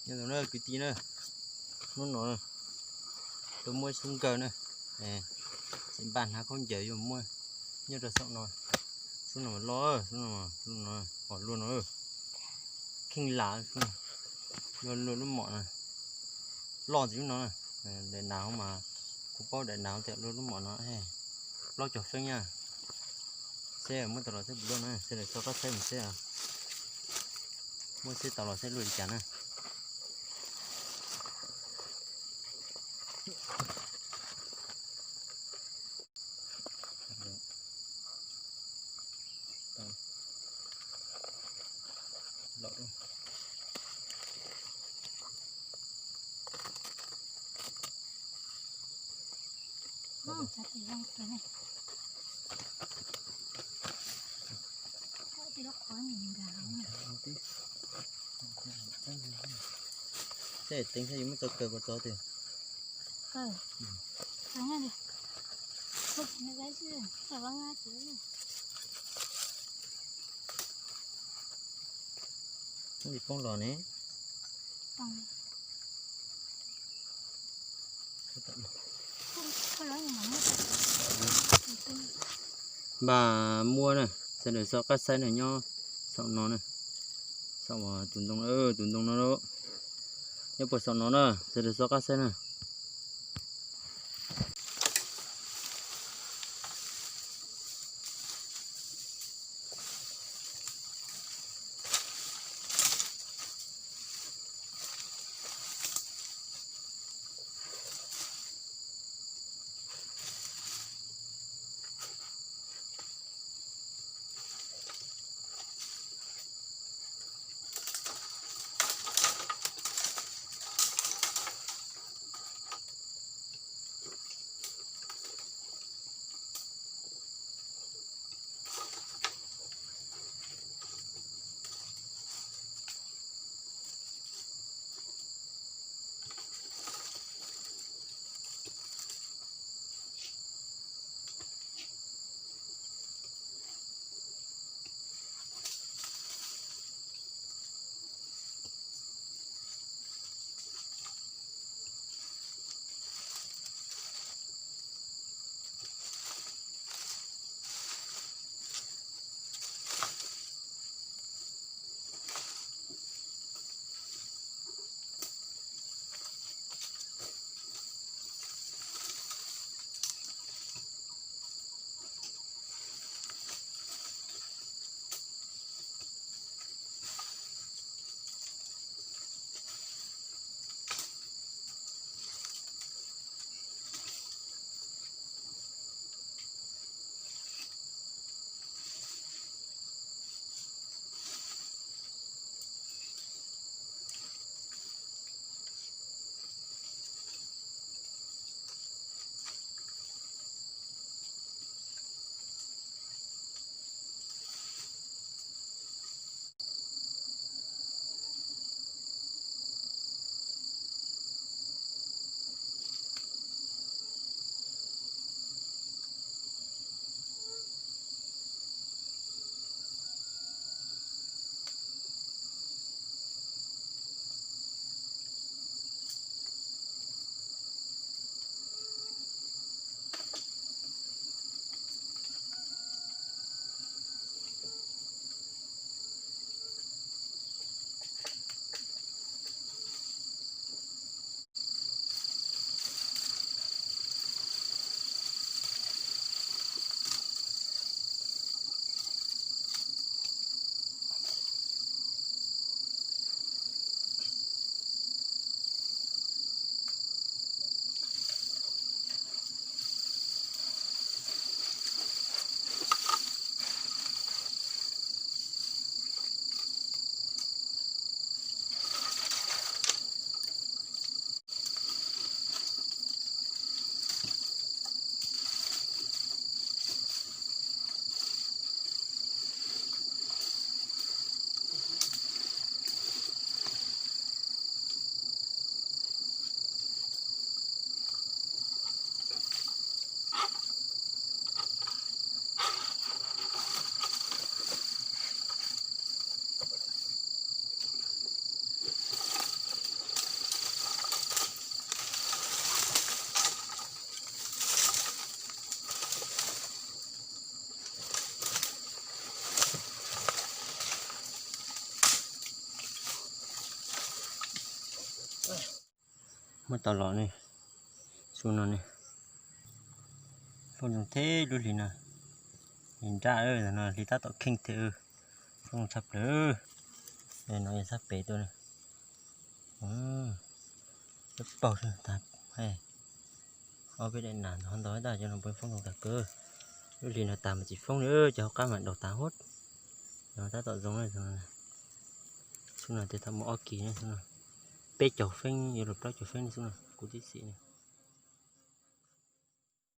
Nyob zoo na kwv tij na, hnub no tuaj muab xub nkawg na, txiv npaj hnav khaub ncaws yuav muab nyob rau saum no. Xub no loj, xub no, xub no, luaj no, kheej lam, luaj lub mom na, loj ntxiv lub no na. Daim nas mas kuv paub daim nas tias luaj lub mom no plaub caug feeb na. Seb muab tau los seb puas luaj na, sawv daws txhob qab saib mus seb. Muab seb tau los seb luaj li cas na. Tej teev thiab yuav muab tso kaw ko tso tiag. Muab li poob los ne. Npaj muab na, sawv daws txhob qab saib na, nyob saum no na. Saum tus ntoo, tus ntoo no, nyob puag saum no na, sawv daws txhob qab saib na. Muab tau los ne, xub no ne, foob zoo thiab lub hli no, hli nrab no hli tab tom kheej thiab, foob zoo tshaj plaws. No yog sab pem tuaj ne, peb paug tag, ob peb daim nas ntau ntau tas cov no puas foob zoo tag kawg. Lub hli no tas mas tsis foob li, cov hauv qab mas daus tas huv. No tab tom zoo ne, xub no twb tau muaj ob kis ne, xub no peb caug feeb yuav luag plaub caug feeb ne, xub no kuv tib xim ne.